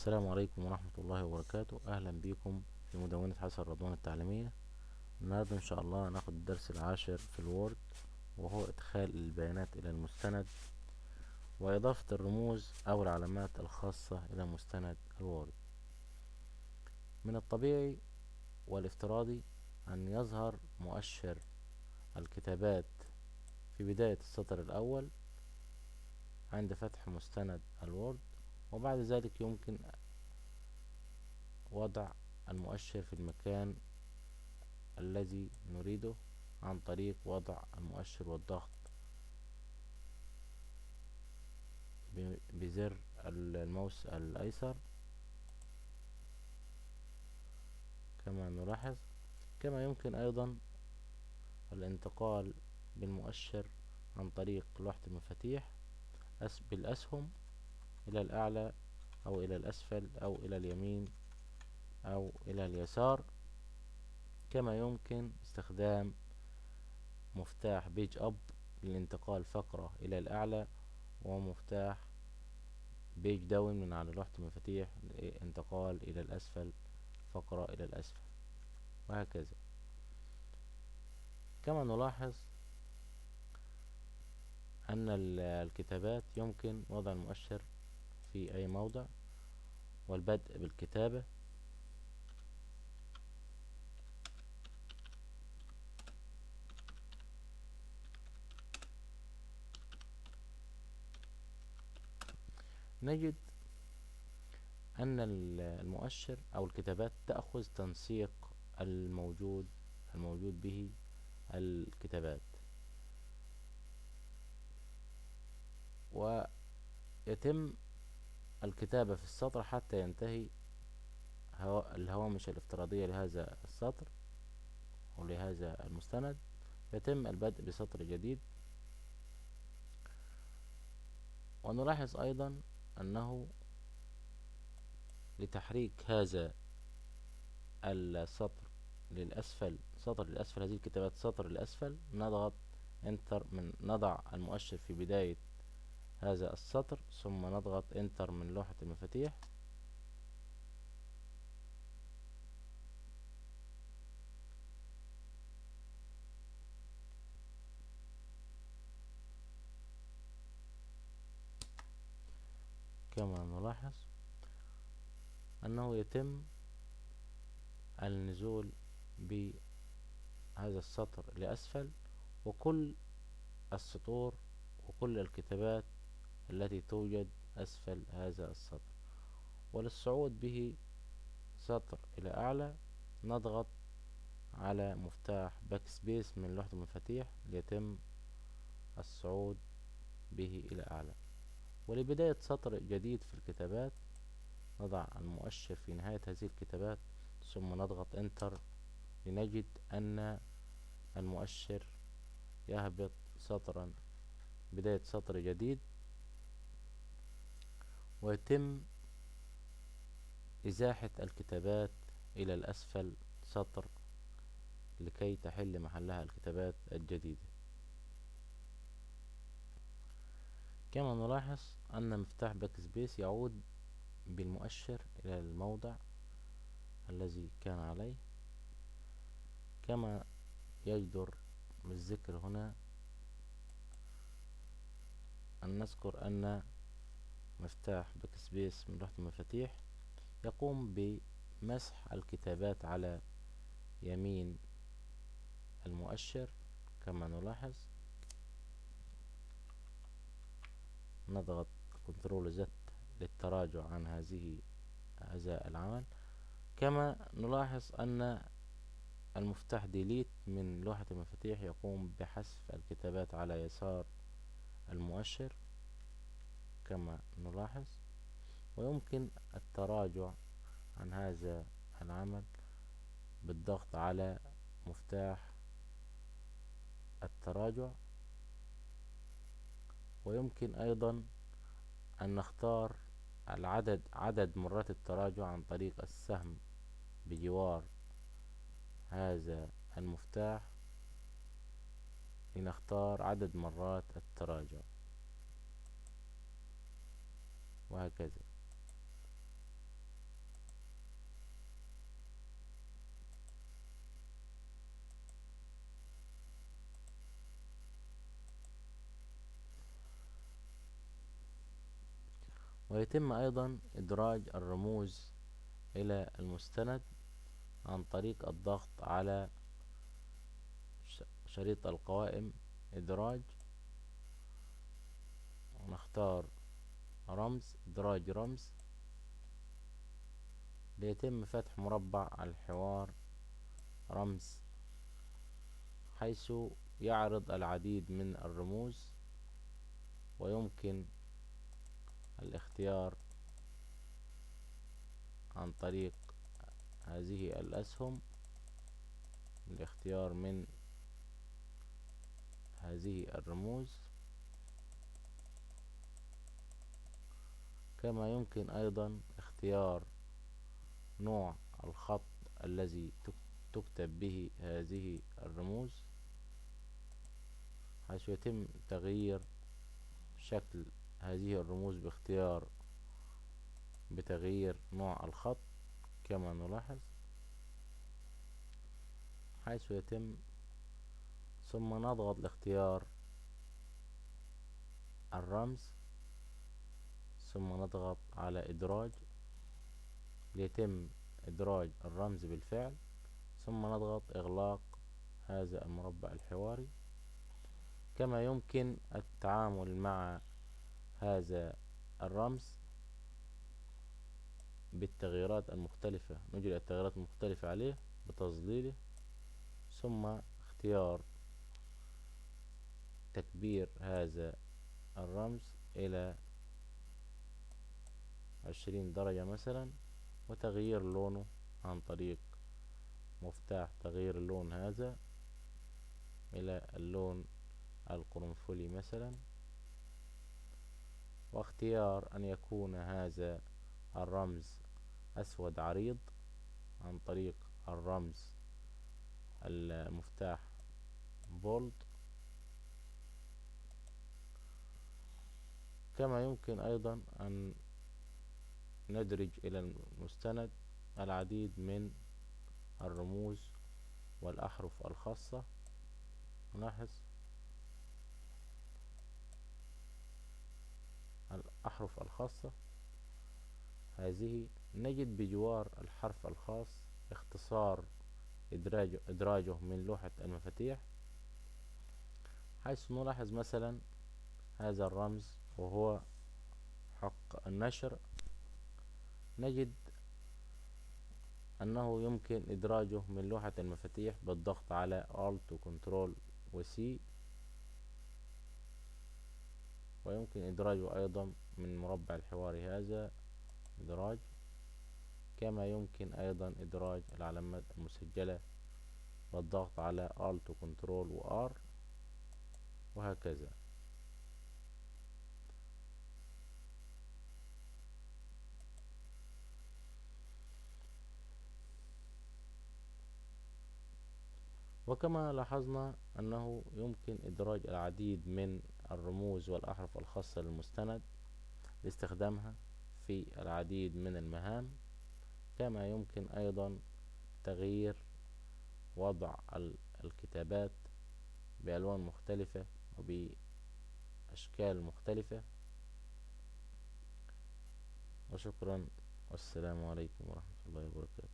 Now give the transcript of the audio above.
السلام عليكم ورحمة الله وبركاته. أهلا بكم في مدونة حسن رضوان التعليمية. النهاردة إن شاء الله هناخد الدرس العاشر في الوورد، وهو إدخال البيانات إلى المستند وإضافة الرموز أو العلامات الخاصة إلى مستند الوورد. من الطبيعي والافتراضي أن يظهر مؤشر الكتابات في بداية السطر الأول عند فتح مستند الوورد، وبعد ذلك يمكن وضع المؤشر في المكان الذي نريده عن طريق وضع المؤشر والضغط بزر الماوس الأيسر كما نلاحظ. كما يمكن أيضا الانتقال بالمؤشر عن طريق لوحة المفاتيح بالأسهم إلى الأعلى أو إلى الأسفل أو إلى اليمين أو إلى اليسار. كما يمكن استخدام مفتاح بيج أب للانتقال فقرة إلى الأعلى، ومفتاح بيج داون من على لوحة المفاتيح للانتقال إلى الأسفل فقرة إلى الأسفل، وهكذا. كما نلاحظ أن الكتابات يمكن وضع المؤشر في أي موضع والبدء بالكتابة. نجد أن المؤشر أو الكتابات تأخذ تنسيق الموجود به الكتابات، ويتم الكتابة في السطر حتى ينتهي الهوامش الافتراضية لهذا السطر أو لهذا المستند. يتم البدء بسطر جديد. ونلاحظ أيضا أنه لتحريك هذا السطر للأسفل، سطر للأسفل، هذه الكتابات سطر للأسفل، نضغط انتر نضع المؤشر في بداية هذا السطر، ثم نضغط انتر من لوحة المفاتيح. كما نلاحظ أنه يتم النزول بهذا السطر لأسفل، وكل السطور وكل الكتابات التي توجد أسفل هذا السطر. وللصعود به سطر إلى أعلى نضغط على مفتاح باك سبيس من لوحة المفاتيح ليتم الصعود به إلى أعلى. ولبداية سطر جديد في الكتابات نضع المؤشر في نهاية هذه الكتابات ثم نضغط انتر، لنجد أن المؤشر يهبط سطرا، بداية سطر جديد، ويتم إزاحة الكتابات إلى الأسفل سطر لكي تحل محلها الكتابات الجديدة. كما نلاحظ أن مفتاح باك سبيس يعود بالمؤشر إلى الموضع الذي كان عليه. كما يجدر بالذكر هنا أن نذكر أن مفتاح باك سبيس من لوحة المفاتيح يقوم بمسح الكتابات على يمين المؤشر. كما نلاحظ نضغط كنترول زد للتراجع عن هذا العمل. كما نلاحظ أن المفتاح ديليت من لوحة المفاتيح يقوم بحذف الكتابات على يسار المؤشر كما نلاحظ. ويمكن التراجع عن هذا العمل بالضغط على مفتاح التراجع. ويمكن أيضا أن نختار عدد مرات التراجع عن طريق السهم بجوار هذا المفتاح لنختار عدد مرات التراجع، وهكذا. ويتم أيضا إدراج الرموز إلى المستند عن طريق الضغط على شريط القوائم إدراج، ونختار رمز، إدراج رمز، ليتم فتح مربع الحوار رمز، حيث يعرض العديد من الرموز، ويمكن الاختيار عن طريق هذه الأسهم، الاختيار من هذه الرموز. كما يمكن أيضا اختيار نوع الخط الذي تكتب به هذه الرموز، حيث يتم تغيير شكل هذه الرموز بتغيير نوع الخط كما نلاحظ، حيث يتم، ثم نضغط لاختيار الرمز، ثم نضغط على إدراج ليتم إدراج الرمز بالفعل، ثم نضغط إغلاق هذا المربع الحواري. كما يمكن التعامل مع هذا الرمز بالتغييرات المختلفة، نجري التغييرات المختلفة عليه بتظليله، ثم اختيار تكبير هذا الرمز إلى 20 درجة مثلا، وتغيير لونه عن طريق مفتاح تغيير اللون هذا إلى اللون القرنفلي مثلا، واختيار أن يكون هذا الرمز أسود عريض عن طريق الرمز المفتاح بولد. كما يمكن أيضا أن ندرج إلى المستند العديد من الرموز والأحرف الخاصة. نلاحظ الأحرف الخاصة هذه، نجد بجوار الحرف الخاص اختصار إدراجه من لوحة المفاتيح، حيث نلاحظ مثلا هذا الرمز وهو حق النشر، نجد أنه يمكن إدراجه من لوحة المفاتيح بالضغط على Alt و Ctrl و C، ويمكن إدراجه أيضا من مربع الحواري هذا إدراج. كما يمكن أيضا إدراج العلامات المسجلة بالضغط على Alt و Ctrl و R، وهكذا. وكما لاحظنا أنه يمكن إدراج العديد من الرموز والأحرف الخاصة للمستند لاستخدامها في العديد من المهام. كما يمكن أيضا تغيير وضع الكتابات بألوان مختلفة وبأشكال مختلفة. وشكرا، والسلام عليكم ورحمة الله وبركاته.